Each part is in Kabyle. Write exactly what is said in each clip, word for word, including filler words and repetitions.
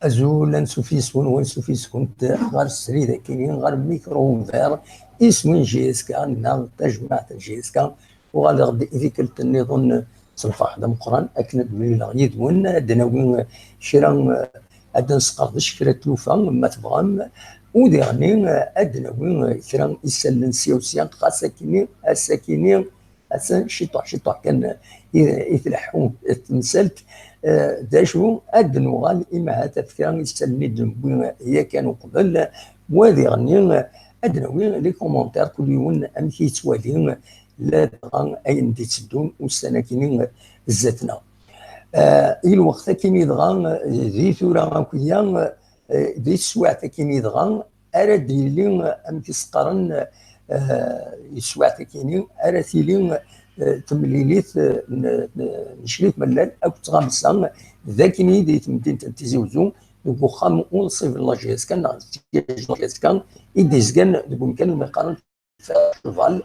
Azul, ansuf yes-wen, wansuf yes-kent ɣer srid akini, ɣer Micro Ouvert, isem n J S K neɣ tajmaɛt n J S K. Uɣaleɣ-d i tikkelt nniḍen s lferḥ d ameqqran akken ad d-mlileɣ yid-wen, ad d-nawi kra, ad d-nesqerdec kra n tlufa ma tebɣam, u diɣenni ad d-nawi kra isallen sya u sya, xas akini, ass akini, Atan ciṭuḥ, ciṭuḥ kan i, i tleḥḥu temsalt. Eh, d acu, ad d-nuɣal imahat ɣef kra isallen i d-newwi yakan uqbel, wa diɣenni ad d-nawi les commentaires, kul yiwen amek i yettwali ladɣa ayen d-itteddun ussan-akini zdat-neɣ. Eh, i lweqt akini dɣa, eh, di tura akya, eh, di teswiɛt akini dɣa, ara d-yili, eh, amek i s-qqaren, eh, i teswiɛt akini, ara tili, eh, temlilit, eh, n, n, n Crif Mellal akked Tɣamsa, d akini di temdint n Tizi Uzzu, deg uxxam unṣib n la J S K, neɣ siège n la J S K, i d-yezgan deg umkan umi qqaren Festival.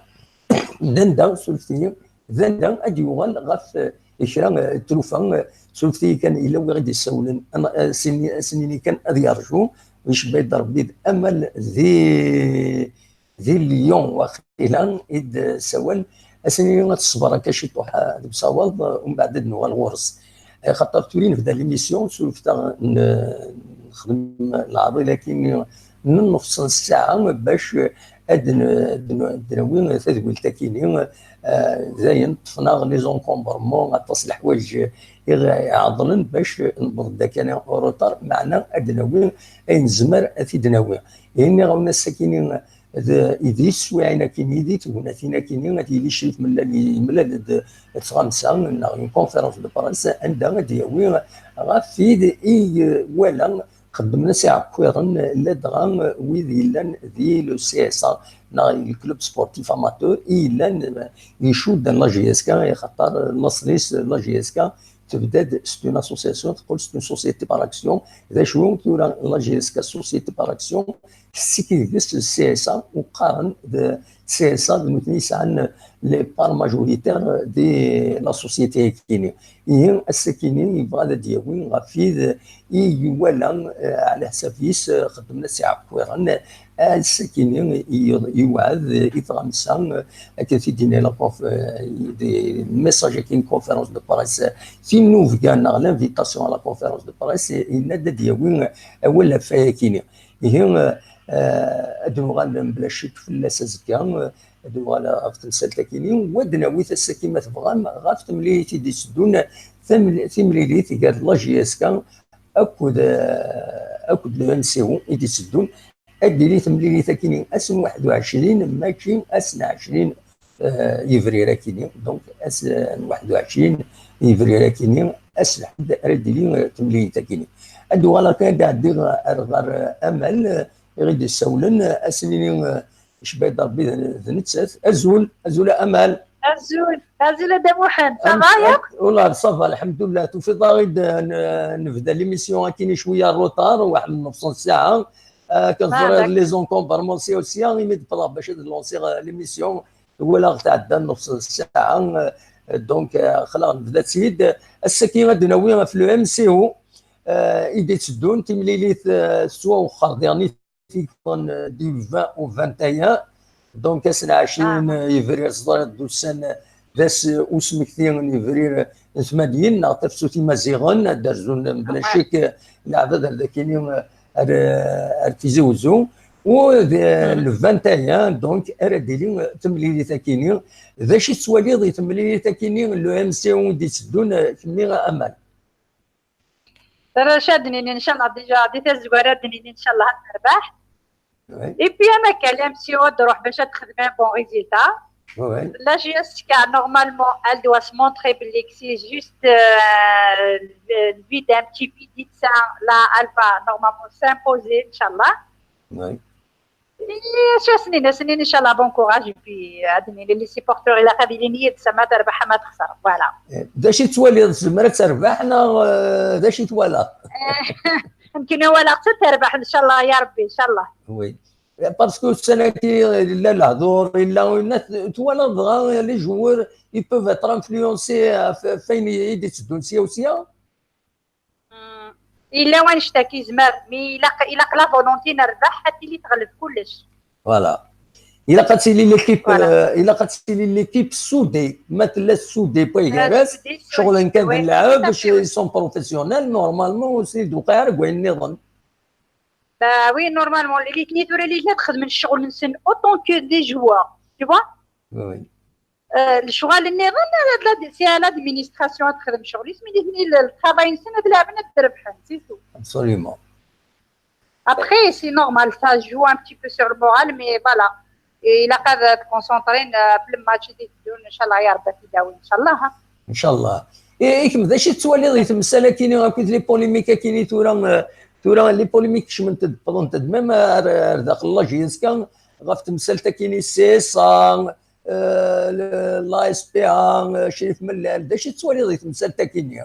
D anda, surfet-iyi, d anda ad d-yuɣal ɣef, eh, kra, eh, tlufa, eh, surfet-iyi kan, yella wi ɣ-d-yessawlen, am, eh, sin-, ass-nni kan ad yerju, icebba-d Rebbi d amal di, di Lyon, waqila i d-sawal, ass-nni ad teṣber akka ciṭuḥ, eh, deg usawaḍ, eh, umbeɛd ad nuɣal ɣur-s. Eh, xaṭer tura i nebda l'émission, surfet-aɣ n-, nexdem leɛḍil akini n nnefṣ n ssaɛa bac ad n-, ad n-, ad d-nawi tadwilt akini, eh, dayen ṭṭfen-aɣ les encombrements, aṭas n leḥwayeǧ i ɣ-, iɛeḍlen bac newweḍ-d akani au retard, meɛna ad d-nawi ayen nezmer ad t-id-nawi. Ihi nniɣ-awen ass-akini d, i d yiswiɛin akini, di tegnatin akini, ad yili Crif Mellal yemlal-d d tɣamsa neɣ une conférence de presse anda ad d-yawi ɣef tid i iwala xeddmen-as iɛekkiren ladɣa wid yellan di le C S A neɣ le club sportif amateur i yellan, eh, icudden la J S K, axaṭer laṣel-is la J S K tebda-d, c'est une association, teqqel c'est une société par action. D acu tura la J S K, société par action, tessikid deg-s le C S A, u qqaren d C S A d nutni yesɛan les parts majoritaires de la société akini. Ihi ass-akini yebɣa ad d-yawi ɣef wid i iwala, eh, ɛla ḥsab-is, eh, xeddmen-as iɛekkiren, ass-akini i-, yewɛed i tɣamsa, eh, akka i d-yenna la conf-, eh, di message akini, conférence de presse, tinnubga neɣ l'invitation à la conférence de presse, yenna-d ad d-yawi awal ɣef wayakini. Ihi, eh, ad nuɣal mebla ccek fell-as azekka, eh, ad nuɣal ɣef temsalt akini, wa d-nawi ass-agi ma tebɣam ɣef temlilit i d-itteddun, taml-, timlilit gar la J S K akked, eh, akked le M C O i d-itteddun. Ad d-tili temlilit akini ass n waḥed u ɛecrin, mačči ass n ɛecrin, eh, yebrir akini. Donc, ass n waḥed u ɛecrin yebrir akini, ass n lḥedd ara d-tili, eh, temlilit akini. Ad uɣaleɣ kan ad ɛeddiɣ ar ɣer, eh, Amal, eh, i ɣ-d-issawlen, eh, ad s-nini, eh, icebba-d Rebbi d, d nettat. Azul, azul a Amal. Azul, azul a Dda Muḥend, ça va yakk? Ula ça va, lḥemdullah. Tufiḍ-aɣ-id, eh, n-, nebda l'émission akini cwiya retard, waḥed n nnefṣ n ssaɛa. Eh, kan teẓriḍ les encombrements sya u sya, imi d-wwḍeɣ bac ad lansiɣ, eh, l'émission, walaɣ tɛedda nnefṣ n ssaɛa, eh, donc, eh, xla nebda-tt-id. Ass-agi ad d-nawi ɣef le M C O, eh, i d-itteddun, timlilit, eh, tettwawexxer diɣen i tikkelt, eh, du vingt au vingt et un. Donc, ass n ɛecrin yebrir, teẓriḍ d ussan, d ass usmekti n yebrir n tmanyin, neɣ tafsut imaziɣen, ad d-rzun mebla ccek leɛbad ar dakini, ar, ar Tizi Uzzu. U d, le vingt et un, donc, ara d-tili temlilit akini. D acu i tettwaliḍ i temlilit akini, le M C O i d-itteddun, kemmi a Amal? Tura acu ad d-nini, ncallah, déjà, di tazwara ad d-nini, ncallah, ad nerbeḥ. Oui. Et puis, am akka, le M C O ad d-ruḥ bac ad texdem un bon résultat. Oui, oui. La J S K, normalement, elle doit se montrer belli que c'est juste, euh, le, le vide un petit peu, dit ça, là, elle va normalement s'imposer, ncallah. Oui. Et acu ad s-nini, ad s-nini, ncallah, bon courage, et puis, euh, ad d-nini, les supporters, ilaq ad ilin yid-s, ma terbeḥ, ma texser, voilà. Eh, d acu i tettwaliḍ, tezmer ad terbeḥ, neɣ, eh, d acu i twalaḍ? Eh, nekkini walaɣ-tt ad terbeḥ, ncallah, ya Rebbi, ncallah. Oui. Eh, parce que ussan-agi, yella lehdur, yella winna, t-, twalaḍ dɣa, les joueurs, ils peuvent être influencés, eh, f-, f ayen i d-itteddun sya u sya? Hmm. Yella wanect-ak yezmer, mi ilaq, ilaq la volonté n rrbeḥ ad tili tɣelb kullec. Voilà. Ilaq ad tili l'équipe, voilà. Euh, ilaq ad tili l'équipe soudée. Ma tella soudée, pas grave. Ccɣel n kan d lɛeb, ils sont professionnels, normalement, aussi, d uqaɛer, deg wayen nniḍen. Bah oui, normalement, les tura les xedmen ccɣel-nsen autant que des joueurs, tu vois. Oui. Lecɣal nniḍen, c'est à l'administration ad texdem ccɣel-is, mais nitni le travail-nsen ad leɛben, ad rebḥen, c'est tout. Absolument. Après, c'est normal, ça joue un petit peu sur le moral, mais voilà. Ilaq ad tconcentrer ɣef le match i d-iteddun, ncallah ya Rebbi ad t-id-yawi, ncallah. Ncallah. I kemm, d acu i tettwaliḍ i temsal-akini akked les polémiques akini tura, tura les polémiques kecment-d, wwḍent-d même ar daxel la J S K ɣef temsalt akini C S A, l'A S P A, Crif Mellal, d acu i tettwaliḍ i temsalt akini?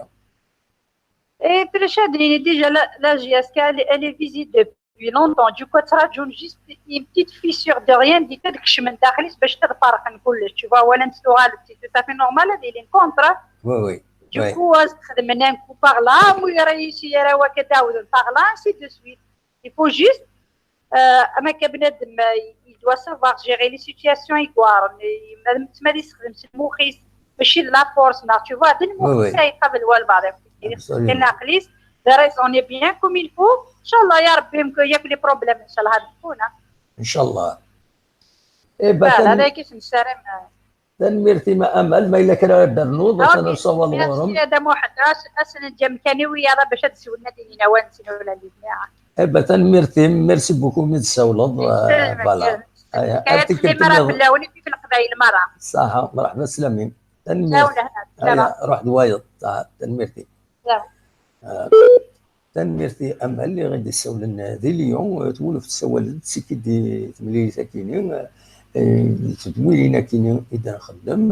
Et puis, déjà, la, la J S K, elle, elle est visée depuis longtemps. Du coup, tu rajoutes juste une petite fissure de rien, dit que je me suis dit, je vais te faire un coup, tu vois, voilà, c'est tout à fait normal, il est contre. Oui, oui. Du coup, je me suis dit, par là, je vais réussir à faire par là, ainsi de suite. Il faut juste euh, ama ka bnadem, euh, il doit savoir gérer les situations i yewɛren. Madam tmad yessexdem s lmux-is, mačči d la force, neɣ, tu vois, d lmux-is ay iqabel walbeɛḍ. Kan aql-is d raisonner bien comme il faut. Ncallah ya Rebbi, yak les problèmes ncallah ad ffun. Ncallah. Eh ben, voilà, d aya i s-nessaram. Tanemmirt-im a Amal, ma yella kra ara d-ternuḍ, atan nessawaḍ ɣur-m. Merci a Dda Muḥend, ad s-neǧǧ amkan i wiyaḍ bac ad d-siwlen ad d-inin awal-nsen ula d nniɣ. Eh ben, tanemmirt-im, merci beaucoup mi d-tessawleḍ. Voilà. Ar tikkelt nniḍen. Fell-awen i ɣef Leqbayel merra. Ṣaḥa, mreḥba, slam-im. Tanemmirt. Ruḥ d wayeḍ. Tanemmirt-im. Tanemmirt i Amal i ɣ-d-issawlen di Lyon, twulef tessawal-d seg i d-temlilit akini, eh, tedwilin akini i d-nxeddem.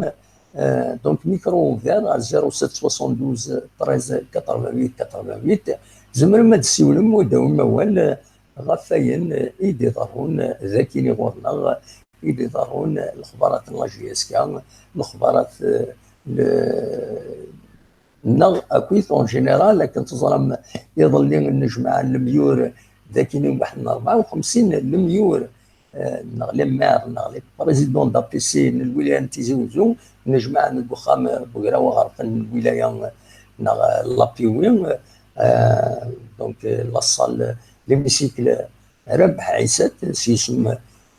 Eh, donc, micro ouvert ar zéro sept soixante-douze treize quatre-vingt-huit quatre-vingt-huit. Tzemrem ad d-ssiwlem u ad d-tawim awal, eh, ɣef wayen, eh, i d-iḍerrun, eh, d akini ɣur-neɣ, i d-iḍerrun, eh, lexbarat n la J S K, lexbarat, eh, n neɣ akkit en général, akken teẓram iḍelli nnejmaɛen lemyur d akini waḥed n rebɛa u xemsin lemyur, eh, neɣ les maires neɣ les présidents d'A P C n lwilaya n Tizi Uzzu, nnejmaɛen deg uxxam n ugraw aɣerfan n lwilaya neɣ, eh, l'A P W, eh, donc, eh, la salle, l'hémicycle Rabeḥ Ɛisat, s yisem,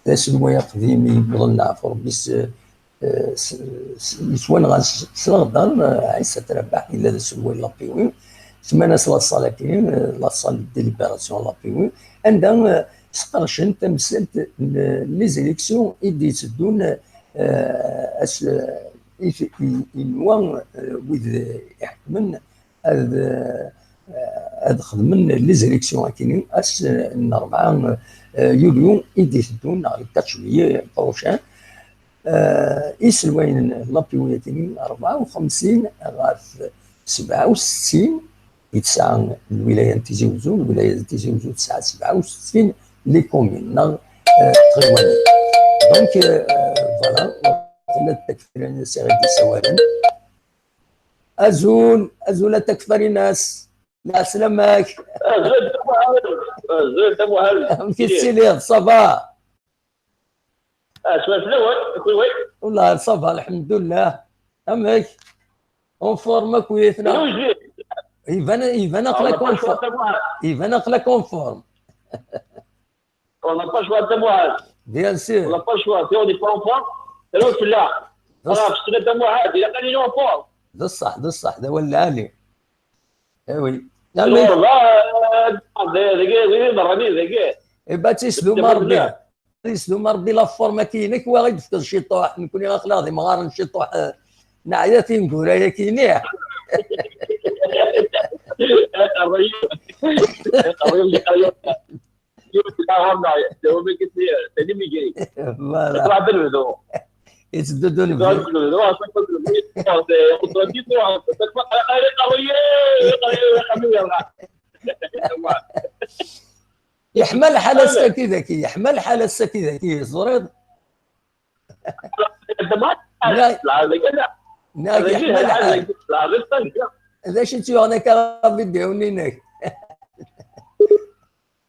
d aselway aqdim i yewwḍen leɛfu Rebbi s, eh, s, s, yettwanɣa s, s leɣder, eh, Ɛisat Rabeḥ, yella d aselway n l'A P W. Semman-as la salle-agi, eh, la salle de délibération n l'A P W, anda, eh, sqercen tamsalt n les élections i d-yetteddun, eh, as, i, i, i nwa, eh, wid iḥekmen ad, eh, ad xedmen les élections akini ass n rebɛa, eh, yulyu i d-iteddun, neɣ le quatre juillet prochain. Eh, iselwayen n l'A P W akini rebɛa u xemsin ɣef sebɛa u settin i tesɛa lwilaya n Tizi Uzzu, lwilaya n Tizi Uzzu tesɛa sebɛa u settin les communes, neɣ, eh, tɣiwanin. Donc, eh, voilà, tella takfirin i ɣ-d-issawalen. Azul, azul a Takfarinas. Lɛeslama-k. Azul a Dda Muḥend. Azul a Dda Muḥend. Amek i tettiliḍ? Ça va? Ah, ssmana fell-awen, kunwi? Wallah, ça va, lḥemdullah. Amek? En forme akkit, neɣ? Iban, iban aql-ak en forme. Iban aql-ak en forme. On n'a pas le choix, Dda Muḥend. Bien sûr. On n'a pas le choix. Si on n'est pas en forme, c'est là où tu l'as. Ɣef ssna Dda Muḥend, ilaq ad nili en forme. D ṣṣeḥ, d ṣṣeḥ, d awal lɛali. Eh oui. Dagi, dagi, dagi, merrani, dagi. Eh ben, ad t-yesdum Rebbi. Ad t-yesdum Rebbi la forme-agi-inek, wa i d-tefkeḍ ciṭuḥ, nekkni aql-aɣ d imɣaren ciṭuḥ, eh, neɛya tineggura-agi-inek. Voilà. Yetteddu-d unebdu. Yeḥma lḥal ass-agi dagi, yeḥma lḥal ass-agi dagi, teẓriḍ? Neɣ, neɣ yeḥma lḥal. D acu i tt-yuɣen akka avidyun-inek?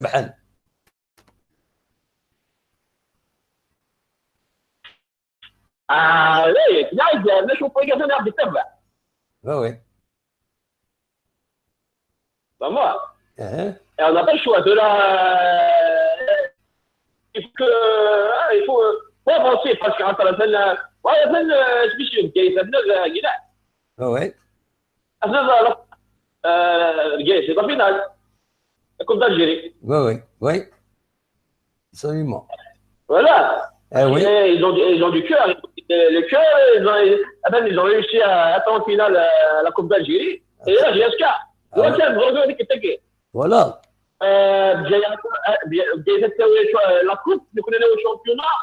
rebḥen. Ah, oui, là, il y a la champion qui a fait un arbitre. Oui, oui. Vraiment. Et on n'a pas le choix. De là, euh, il faut que, ah, il faut, faut avancer parce qu'à la fin, euh, ouais, à la fin, euh, je me suis dit, ça venait, euh, il a. Oui, oui. Ah, c'est ça, alors. Euh, le gars, c'est pas final. La Coupe d'Algérie. Oui, oui, oui. Absolument. Voilà. Eh oui. Et ils ont, ils ont du cœur. Le cœur, ils ont, ils, enfin, ils ont réussi à être en finale à la Coupe d'Algérie. Et là, J S K. Ah ouais. Voilà. Euh, bien, bien, bien, la coupe, nous connaissons au championnat.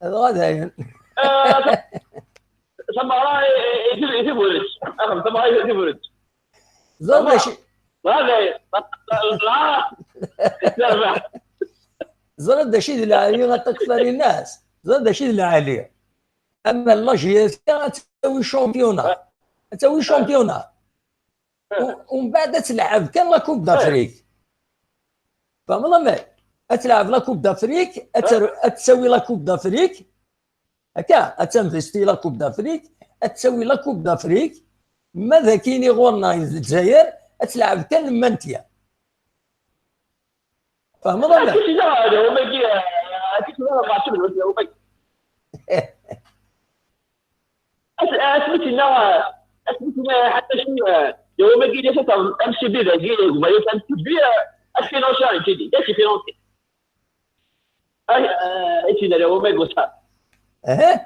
Alors, d'ailleurs. Euh, ça, ça m'a, et, et, et, et, et, ça m'a, et, et, et, ça m'a. Ẓer d acu. Ẓer d acu d lɛali a Takfarinas. Ẓer d acu d lɛali. Ama la J S K ad tawi championnat. Ad tawi championnat. U-, umbeɛd ad telɛeb kan la Coupe d'Afrique. Tfehmeḍ amek? Ad telɛeb la Coupe d'Afrique, ad ter-, ad tawi la Coupe d'Afrique. Akka, ad tinvesti la Coupe d'Afrique, ad tawi la Coupe d'Afrique, ma d akini ɣur-neɣ di Lezzayer, ad telɛeb kan le maintien. Tfehmeḍ amek? Acu i d-yenna lehum-agi, acu i d-yenna Maɛtub lehum-agi? Acu, acu i d-yenna, acu i d-yenna, ḥaca cwi, lehum-agi, d acu, M C B dagi, gma-, M C B, ad financer, ad financer. Ay, euh, et puis, d'ailleurs, au mec, ça. Hein?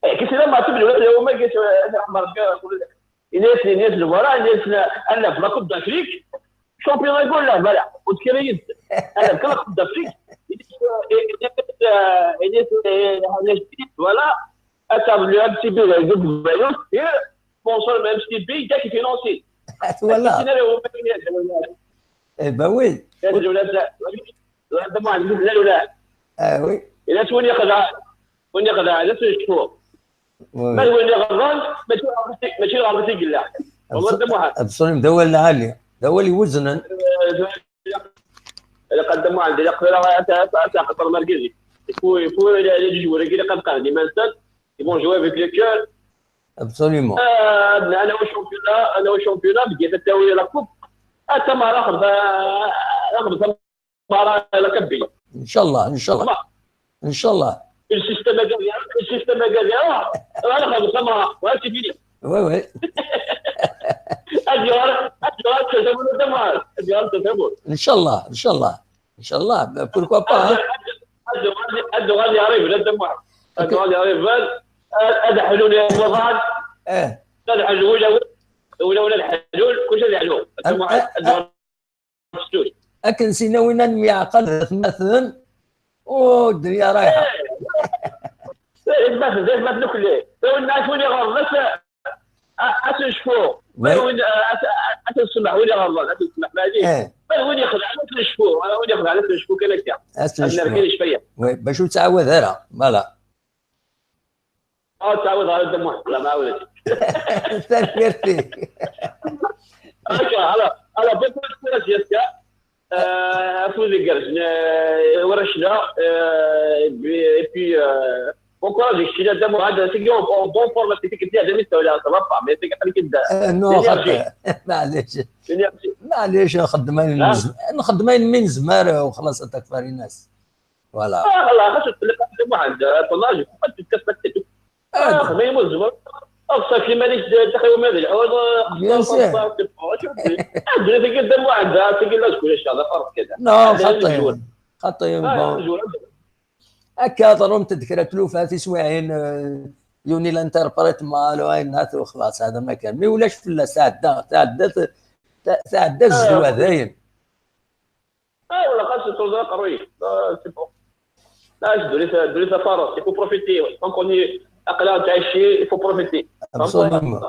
Eh, qu'est-ce que c'est, là, ma fille, le, le, au mec, c'est, c'est un marqueur. Il est, il est, voilà, il est, euh, elle a la Coupe d'Afrique. Champion de Gola, voilà. Au Kyrgyz. Elle a la Coupe d'Afrique. Il est, euh, il est, euh, il est, euh, voilà. Attends, le M C B, là, il est, et, sponsor, le M C B, il y a qui finance. Voilà. Eh ben oui. Ah oui. Ila s win yexdeɛ, win yexdeɛ, d acu yecfu. Ma d win iɣelḍen, mačči, mačči d ɣelḍet i yella. Wallah, d Muḥend. Absolument, d awal lɛali, d awal iweznen. Ilaq ad d Muḥend, ilaq tura ad, ad, ad, ad taqeṭṭer margezi. Il faut, il faut les, les joueurs, ilaq ad qehren iman-nsen, ils vont jouer avec le cœur. Absolument. Ah, ana, ana au championnat, ana au championnat, bdiet ad tawi la coupe. Ah, tamara, ah, ah, Mara la Kabylie. Inchallah, inchallah. Inchallah. Le système a gagné, le système a gagné. Ah, voilà, ça va, ouais, c'est fini. Oui, oui. Adior, adior, c'est ça, mon devoir. Adior, c'est ça, mon. Inchallah, inchallah. Inchallah, ben, pourquoi pas, hein? Adior, adior, adior, adior, le devoir. Adior, adior, adior, ad ḥlun imuḍan. Eh. Ad ḥlun wulawen, wulawen ad ḥlun, kullec ad yeḥlu. Am-, a-, a-, Akken sin-a win ad nemyeɛqal d atmaten, u ddnya rayeḥa. Eh, atmaten, d atmaten akk llan. Tawan ad win iɣerḍen, ad, ad, ad ten-necfu. Ma win, ad, ad, ad ten-semmeḥ, win iɣerḍen, ad ten-semmeḥ, maɛlic. Eh. Ma win ixedɛen, ad ten-necfu. Win ixedɛen, ad ten-necfu kan akka. Ad ten-necfu. Ad nerkil ccfaya. Oui, bac ur ttɛawad ara. Voilà. Ah, ttɛawad ɣer Dda Muḥend, la ma ɛawdet. Tanemmirt-ik. Akka, alors, alors, beaucoup de courage, Jessica. Euh, afud igerrzen, euh, warrac-nneɣ, euh, et puis, et puis, euh, Bon courage, kečč d Muḥend, c'est que en bonne forme, c'est que tu as jamais ça va pas, mais c'est que tu as non, xaṭi, معليش. معليش، نخدم ayen نز-، نخدم ayen mi nezmer وخلاص، a Takfarinas. Voilà. اه والله، خاصك تلقى Muḥend، ton âge, faut pas te casser la tête. اه، خدمة يموت زمان. افصل في مالك، تخيل ما هذه الحوار. Bien sûr. ادري تقدم واحد، تقول له شكون هذا فرق كذا. Non, خاطي. خاطي. هكا ظلمت ذكرى تلوفات يسويعين، آه، يوني الانتربريت مالو عين ناتو وخلاص، هذا ما كان. مي ولاش في الله، تعدى، تعدى، تعدى الزوا داين. اه والله، خاص توزع قروي. C'est bon. لا، اش دوري، دوري فارس، il faut profiter. Donc on est اقلا تعيشي، il faut profiter. Absolument.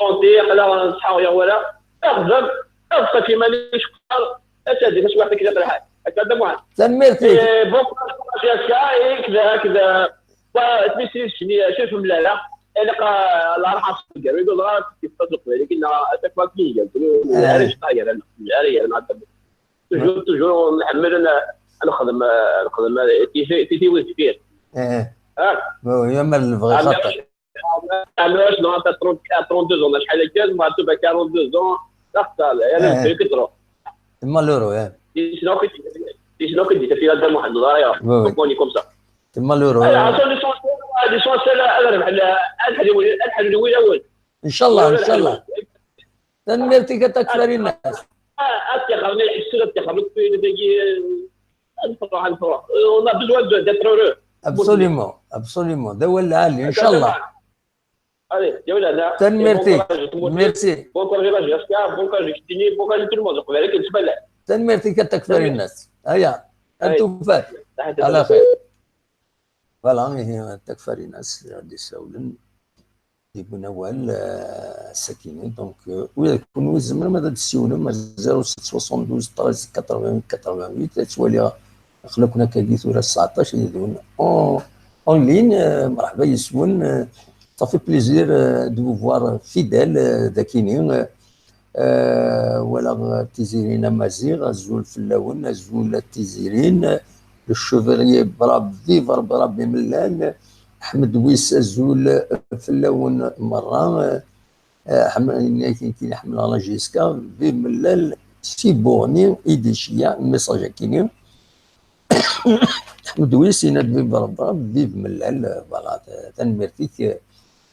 Santé, اقلا نصحى ولا ولا. اخدم، ابقى في ماليش قال. اش هذيك، اش واحد كذا في الحال. هكا هذا مهم. تنميرتي. Bon courage, هكذا هكذا. تميسي شني شوف ملالا. انا قا الله يرحم سيدي يقول راه كيف تصدق عليك، الا اتاك ما كي قلت له علاش طاير انا، علاش انا. Toujours toujours نحمل انا، نخدم نخدم تيتي ويز فيه. اه. اه. يا ما نبغي خاطر. علاش نو انت trente-deux ans، شحال كان ما تو quarante-deux ans. لا خطا، انا نبغي كثروا. تما لورو، اه. شنو كنت، شنو كنت في هذا محمد، لا يا. كوني كومسا. تما لورو. عطوني صوت، هذه صوت سلا انا بحال الحلو، الحلو الاول. ان شاء الله، ان شاء الله. تنميرتي كتكفري الناس. اتخرني الحسن، اتخرني في دقي. نفرح، نفرح. On a besoin d'être heureux. Absolument, absolument. ده هو العالي، ان شاء الله. Allez, يا ولاد. تنميرتي. Merci. Bon courage, la Jessica, bon courage, Christine, bon courage, tout le monde. تنميرتي كتكفري الناس. هيا، انتو فات. على خير. Voilà، هي تكفري الناس غادي يساولن. يكون أول، آه، ساكنين. Donc، آه، وإذا كنتم زعما ما تسيونا، ما zéro sept soixante-douze treize quatre-vingts quatre-vingt-huit، تتوالي خلقنا كاكي ثورة تسعطاش، يدون en، en ligne، آه، مرحبا يسون، آه، ça fait plaisir، آه، de vous voir fidèle، آه، ذاكيني، آه، آه، ولا تيزيرين أمازيغ، أزول فلاون، أزول تيزيرين، le chevrier brave، vive ربي، ربي ملال، أحمد ويس، أزول فلاون مرة، آه، حم-، كي، كي نحمل على جيسكا، vive ملال، سي بورني، إيديشيا، الميساج كيني. أحمد ويس يناد vive ربي، vive ملال، voilà، تنميرتك.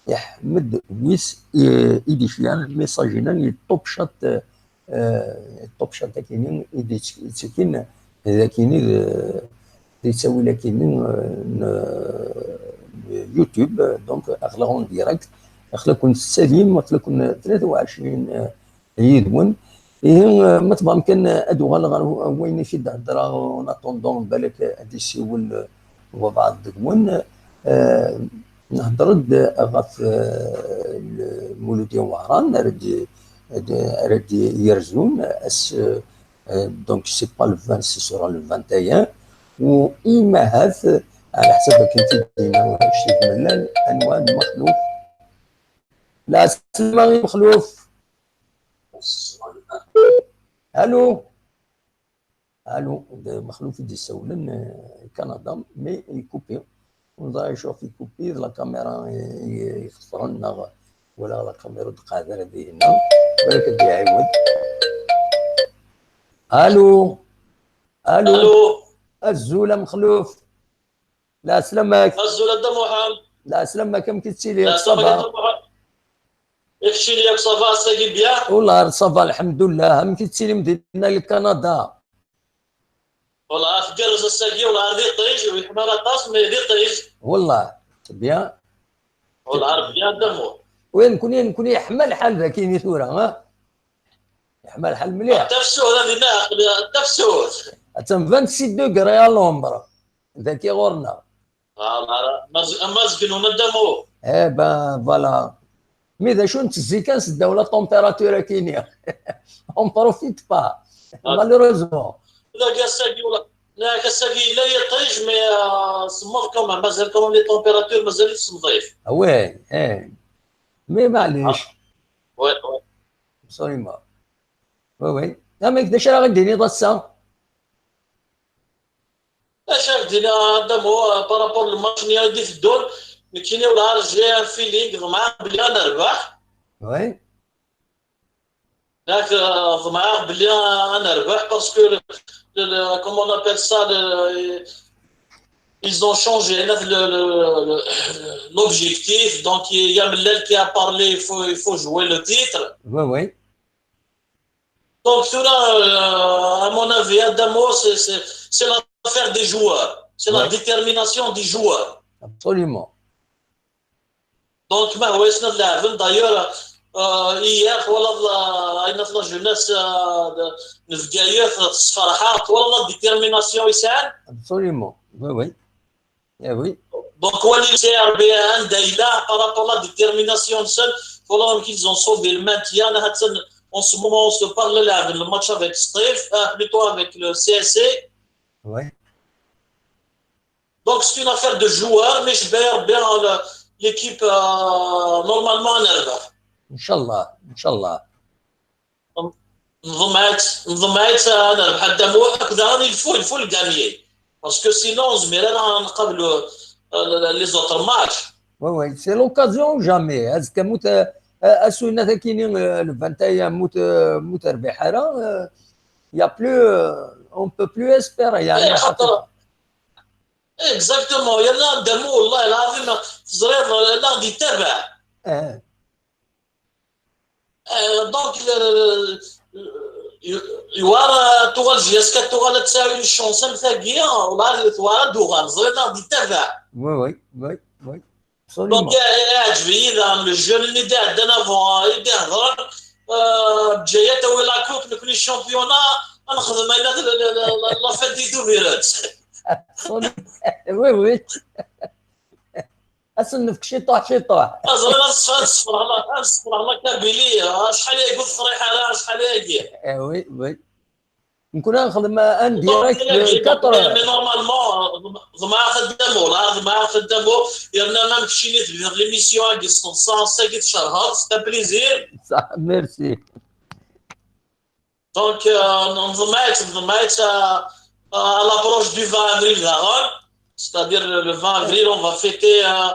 يا أحمد ويس، آه، إيديشيا، الميساج هنا، طوب شات، آه، طوب شات كيني، إيدي تسكين، هذا كيني، آه، دي تساوي لكن، آه، ن-، يوتيوب، آه، donc أخلاقهم ديريكت، أخلاقهم السليم، أخلاقهم ثلاثة وعشرين، آه، يدون. إيه، آه، ما تبغى كان أدوغال غير هو-، وين في الهضرة، en attendant بالك أدي سيول، آه، وبعض دقون، آه، نهضر د-، غف، آه، مولودي وهران، رد، رد يرزون، أس، آه، donc c'est pas le vingt-six، سورة le vingt et un، وإما هاث على حسب كنت دينا وشتي ملان أنواع المخلوف. لا، سلمى مخلوف. ألو. ألو، د-، مخلوف يدي يسولن، آه، كندا، مي يكوبي. ونظر يشوف يكوبي، لا كاميرا ي-، ي-، يخسرن، نغ-، ولا لا كاميرا تقادر هذه هنا. ولكن يعاود. ألو. ألو. ألو. أزول مخلوف. لا سلامك. أزول أدا محمد. لا سلامك، أم كتسيلي؟ لا سلامك أدا محمد. اكشي ليك، صافا، ساكي بيان؟ والله صافا، الحمد لله. أم كتسيلي مدينة لكندا؟ والله أفكر الساكي، والله عرضي طيج، ويحمر طاس، مي دي طيج. والله بيان. والله عرض بيان دمو. وين كوني، كوني يحمى الحال ذاكيني ثورة، ها؟ يحمى الحال مليح. تفسوه هذا ديما، تفسوه. أتم vingt-six degrés à l'ombre. ذاكي غورنا. آه، ما ز-، ما زقنوا من دمو. إيه، با، voilà. مي ذا شو نتزي كان سداو لا طومبيراتور كينيا. On profite pas. Malheureusement. لا، كاساكي ولا، لا، كاساكي لا يطيج، مي، آه، سموض كومان، مازال كومان لي طومبيراتور مازال يسمضيف. وي، إيه. مي معليش. وي، وي. Absolument. وي، وي. لا، مي كداش راه غنديني ضسة. Acu ara d-iniɣ a Damo, euh, par rapport le match-nni i d-iteddun, nekkini werɛad j'ai un feeling, ḍemɛeɣ belli ad nerbeḥ. Oui. Yak, euh, ḍemɛeɣ belli ad nerbeḥ parce que le, le, le, comment on appelle ça, le, ils ont changé le, le, le, l'objectif. Donc, il y a Mellal qui a parlé, il faut, il faut jouer le titre. Oui, oui. Donc, tura, euh, à mon avis, Adamo, c'est, c'est, c'est l'affaire des joueurs. C'est la détermination des joueurs. Absolument. Donc, ma هو يسند لاعبين. D'ailleurs, euh, hier, voilà, la, la, la jeunesse, euh, de, de Bgayet, voilà la détermination ici. Absolument. Oui, oui. Eh oui. Donc, wali le C R B un Daïla, par rapport à la détermination de celle, voilà, qu'ils ont sauvé le maintien. En ce moment, on se parle là, le match avec Steve, euh, plutôt avec le C S C. Oui. Donc, c'est une affaire de joueurs, mais je vais bien le, l'équipe, euh, normalement en Alba. Inch'Allah, Inch'Allah. نظمعت نظمعت انا ربح الدموع هكذا، il faut, il faut le gagner. Parce que sinon, on se met là, on قبل les autres matchs. Oui, oui, c'est l'occasion ou jamais. Est-ce que mut, euh, euh, asuna takini, euh, le vingt et un mut, euh, mut ربح, euh, il y a plus, euh, on peut plus espérer, يعني, خاطر. Exactement. Il y en a des mots, والله العظيم, تزرير, لا, دي تبع. Eh. Euh, donc, le, le, يوارا توغال جياسكا توغال تساوي الشونس ام ثاقية ولا توارا دوغال زرينا دي تبع. Oui, oui, oui, oui. Absolument. Donc, euh, عجبي إذا le jeune اللي دا عندنا avant, اللي دا هضر, euh, بجاية توي لاكوك نكوني الشامبيونا, نخدم هنا la fête des Douvres. Oui, oui. Asen nefk ciṭuḥ ciṭuḥ. Aẓri, ad s-, ad sefreɣ la, ad sefreɣ la Kabylie. Acḥal agi ur tefriḥ ara, acḥal agi. Eh oui, oui. Nekni ad nexdem un direct de quatre heures. Mais normalement, ḍemɛeɣ xeddamo, la, ḍemɛeɣ xeddamo, yerna ma keččini tebdiḍ l'émission-agi s teḍsa, ass-agi tcerheḍ, c'est un plaisir. Merci. Donc, euh, نظمعت, نظمعت, euh, à l'approche du vingt avril, daɣen. C'est-à-dire le, le vingt avril, on va fêter, euh,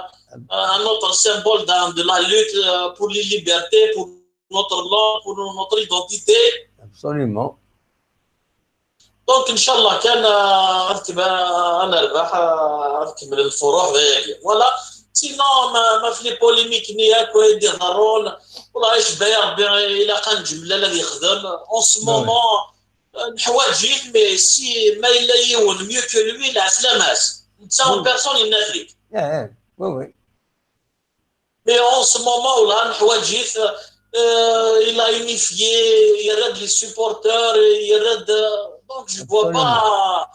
un autre symbole dans, de la lutte, euh, pour les libertés, pour notre langue, pour no-, notre identité. Absolument. Donc, إن شاء الله كان, euh, ad kem-, ad nerbeḥ, euh, ad kemmlen lfuruḥ dayagi. Voilà. Sinon, ma, ma في les polémiques-nni akk i d-iḍerrun, والله يعجب يا ربي, ilaq ad neǧǧ Mellal ad yexdem. En ce moment, euh, neḥwaǧ-it, mais si ma yella yiwen mieux que lui, lɛeslama-s. Netta en personne yenna-t-id. Eh, eh, oui, oui. Mais en ce moment, là, neḥwaǧ-it, euh, il a unifié, il y a des supporters, il y a de, donc je vois pas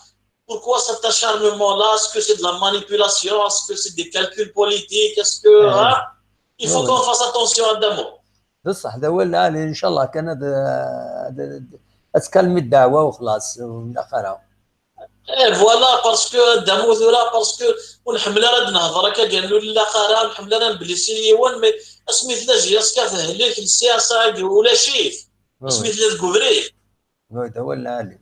pourquoi cet acharnement-là, est-ce que c'est de la manipulation, est-ce que c'est des calculs politiques, est-ce que, hein, il faut qu'on fasse attention à Damo. بصح هذا هو العالي، إن شاء الله كان هذا، هذا، هذا تكلم الدعوة وخلاص، ولا خير. Eh, voilà, parce que Damo tura, parce que ur nḥemmel ara ad nehder akka, قالوا لا خير, ur nḥemmel ara nblisi yiwen, mais asmi tella جياسكا تهلك, le C S A agi ulac-it. Asmi tella deg ubrid. Oui, هذا هو العالي.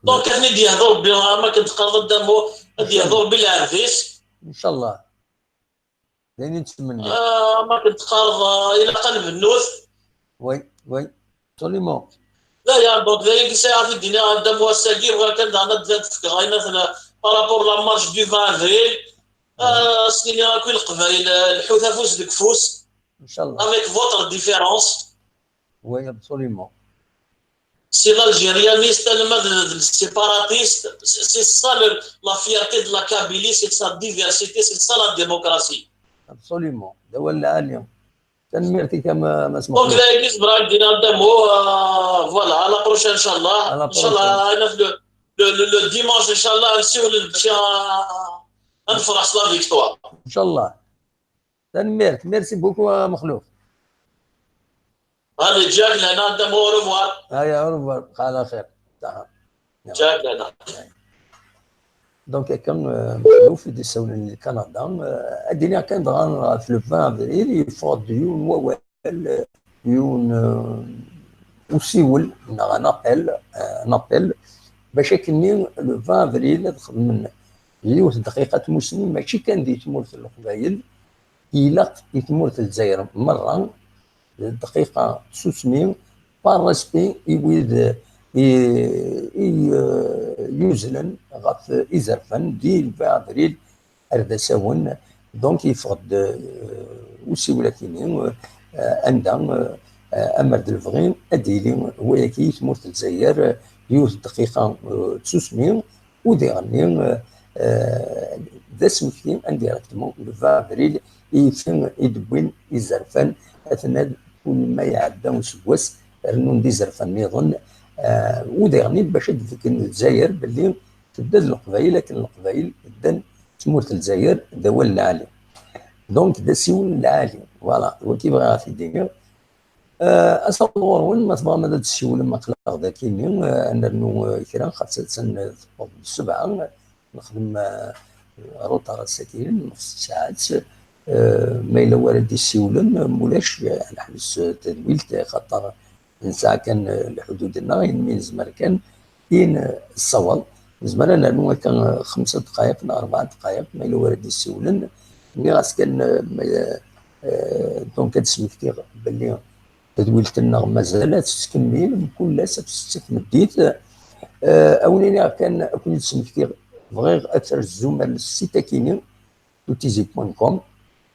Donc, ad ten-id-yehdu Rebbi, ama akken teqqareḍ a Damo, ad d-yehdu Rebbi lɛebd-is. إن شاء الله. D ayen i nettmenni. Ah, ma akken teqqareḍ, ah, ilaq ad nbennut. Oui, oui, absolument. D aya, donc, d ayagi sɛiɣ ad t-id-iniɣ a Damo ass-agi, bɣiɣ kan daɣen ad, ad d-fkeɣ ayen, par rapport la marche du vingt avril. Ah, ad s-nini akk i Leqbayel, ah, lḥut afus deg ufus. إن شاء الله. Avec votre différence. Oui, absolument. C'est l'algérianiste, alma d, d le séparatiste, c'est, c'est ça le, la fierté de la Kabylie, c'est sa diversité, c'est ça la démocratie. Absolument. هذا هو العالي. Tanemmirt-ik a Mass Mexluf. Donc, dayagi zemreɣ ad d-iniɣ a Damo, euh, voilà, à la prochaine, إن شاء الله. À la prochaine. إن شاء الله, le, le, le, le dimanche, إن شاء الله, ad nessiwel, ad nefreḥ s la victoire. إن شاء الله. Tanemmirt. Merci beaucoup a Mexluf. Allez, ǧǧiɣ-k lehna a Damo, au revoir. Aya, au revoir. Bqa ɛla xir. Ǧǧiɣ-k lehna. Donc, akken, euh, Mexluf i d-issawlen di Kanada, euh, ad d-iniɣ kan dɣa ɣef le vingt avril, yeffeɣ-d yiwen wawal, euh, yiwen, euh, usiwel, neɣ un appel, euh, un appel, bac akkenni le vingt avril ad xedmen yiwet dqiqa tmusni, mačči kan di tmurt n Leqbayel, ilaq i tmurt n Lezzayer merra, dqiqa tsusmi, par respect i wid i, i, eh, yuzzlen ɣef izerfan di le vingt avril ar d asawen. Donc, yeffeɣ-d, euh, usiwel akini, euh, anda, euh, amer d lebɣi, ad d-yili wayagi i tmurt n Lezzayer, euh, yiwet dqiqa, euh, tsusmi, u diɣenni, euh, euh, d asmekti indirectement, le vingt avril, i, i d-wwin izerfan, aten-ad kul ma iɛedda useggas, rnun-d izerfan nniḍen, euh, u diɣenni bac ad d-fken Lezzayer belli tedda d Leqbayel akken Leqbayel ddan tmurt n Lezzayer d awal lɛali. Donc, d asiwel lɛali. Voilà, d wagi bɣiɣ ad t-id-iniɣ. Euh, asawaḍ ɣur-wen, ma tebɣam ad d-tessiwlem aql-aɣ dagi-nni, euh, ad nernu, euh, kra, xaṭer attan, euh, tewweḍ-d ssebɛa, nexdem, euh, retard ass-agi, nef ssaɛet, euh, ma yella wara d-yessiwlen, euh, mulac, euh, ad neḥbes, euh, tadwilt, xaṭer nesɛa kan, eh, lḥudud-nneɣ, ayen mi nezmer kan i nessawaḍ. Nezmer ad nernu akka, eh, xemsa dqayeq neɣ rebɛa dqayeq, ma yella wara d-yessiwlen. Nniɣ-as kan, eh, ma, eh, donc ad d-smektiɣ belli tadwilt-nneɣ mazal ad tettkemmil, mkul ass ɣef setta tameddit. Eh, a wen-iniɣ kan, ad ken-id-smektiɣ, bɣiɣ ad trezzum ar le site-agi-nni, toutizi point com,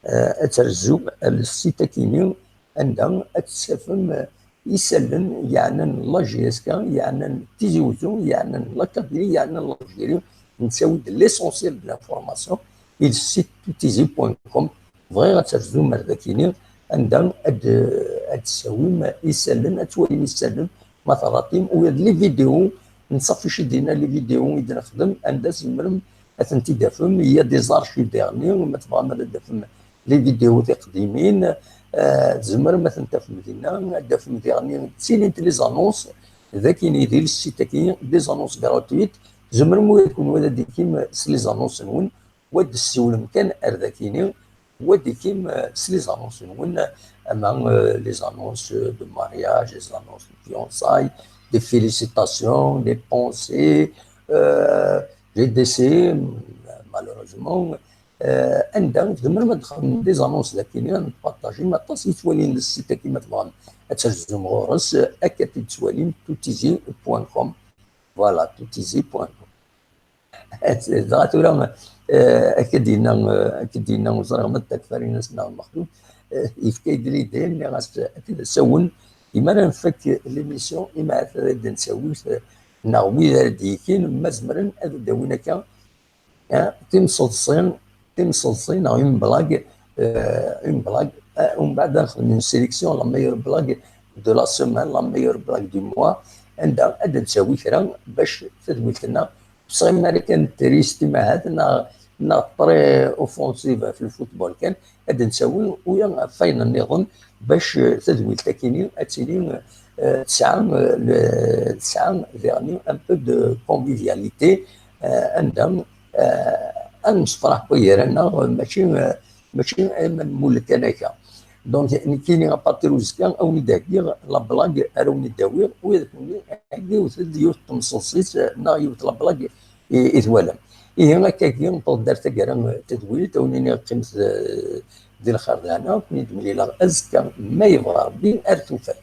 eh, ad trezzum ar le site-agi-nni, anda ad tafem, eh, isallen yeɛnan la J S K, yeɛnan Tizi Uzzu, yeɛnan l'Acadie, yeɛnan l'Algérie. Nettawi-d l'essentiel de l'information, il site toutizi point com. Bɣiɣ ad trezzum ar dagi-nni, anda ad, ad d-tawim isallen, ad twalim isallen, ma terratim, u les vidéos, nettṣafi-d dinna les vidéos i d-nexdem, anda tzemrem ad tent-id-tafem. Il y a des archives dernières, ma tebɣam ad d-tafem les vidéos tiqdimin, eh, tzemrem ad tent-tafem dinna, ad d-tafem diɣenni ttilint les annonces, dagi-nni di le site-agi, des annonces gratuites, tzemrem ula d kenwi ad d-tekim s les annonces-nwen, wa d-tessiwlem kan ar dagi-nni, wa d-tekim, eh, s les annonces-nwen, ama, eh, les annonces de mariage, les annonces de fiançailles, des félicitations, des pensées, euh, les décès, malheureusement, euh, anda tzemrem ad txedmem des annonces dagi-nni, ad tpartajim aṭas i yettwalin le site-agi, ma tebɣam ad trezzum ɣur-s, akka ad t-id-twalim, toutizi point com. Voilà, toutizi point com. Dɣa tura, eh, akka d-yenna, eh, akka d-yenna, ur ẓriɣ ma d Takfarinas neɣ Mexluf, eh, yefka-yi-d l'idée, nniɣ-as, akka d asawen, imi ara nfak l'émission, imi ara d-nsawi, eh, neɣ wid ara d-yekin, ma zemren ad d-awin akka, eh, timseḍsi, timseḍsi neɣ une blague, eh, une blague, eh, umbeɛd ad nexdem une sélection, la meilleure blague de la semaine, la meilleure blague du mois, anda ad d-nsawi kra bac tadwilt-nneɣ, ur sɣimen ara kan triste, imahat, neɣ, neɣ très offensive ɣef le football kan, ad d-nsawi uya ɣef wayen nniḍen, bac, eh, tadwilt-agi-nni ad tili, eh, tesɛa, eh, le-, tesɛa diɣenni un peu de convivialité, eh, anda, eh, ad nemsefraḥ gar-aneɣ, mačči, eh, mačči ayen ma nmulek kan akka. Donc, nekkini, à partir uzekka, a wen-id-heggiɣ la blague ara wen-id-awiɣ, u ad wen-id-heggiɣ yiwet, yiwet n temseḍsit, eh, neɣ yiwet la blague i, i twalam. Ihi, akkagi, newweḍ-d ar taggara n tedwilt, a wen-iniɣ qqimet, eh, di lxir d lehna, ad ken-id-mlileɣ azekka, ma yebɣa Rebbi, ar tufat.